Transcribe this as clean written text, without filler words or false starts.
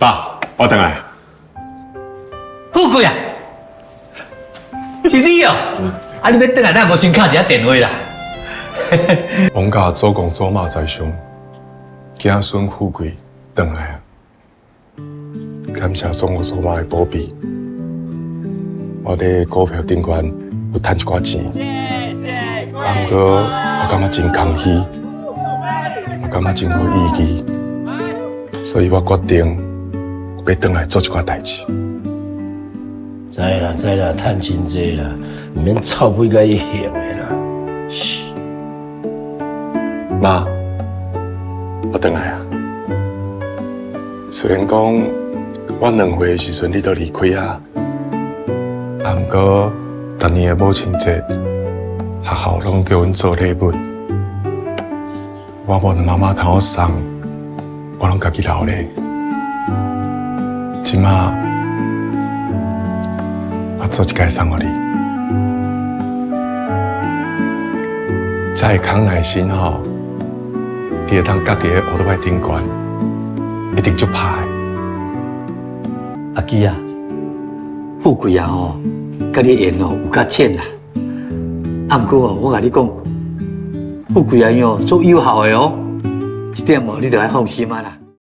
爸，我轉來。富貴啊，是你哦！啊，你欲轉來，咱無先敲一下電話啦。王家祖公祖媽在上，子孫富貴轉來啊！感謝祖公祖媽的保庇，我佇股票頂懸有趁一寡錢。啊，毋過我感覺真空虛，我感覺真無意義，所以我決定欲轉來做一寡代誌。知啦知啦，趁真濟啦，毋免臭屁共伊還的啦。噓，媽，我轉來啊。雖然講我2歲的時陣你都離開啊，啊，毋過逐年的母親節，學校攏叫阮做禮物，我無論媽媽通好送，我攏家己留咧。這馬我做一擺送予你，這个康乃馨吼，你會當佮佇咧烏托邦頂懸，一定足拍的。阿基啊，富貴啊吼，佮你緣哦有較淺啦。啊，毋過哦，我共你講，富貴啊伊哦足有效的哦，這點哦你著愛放心啊啦。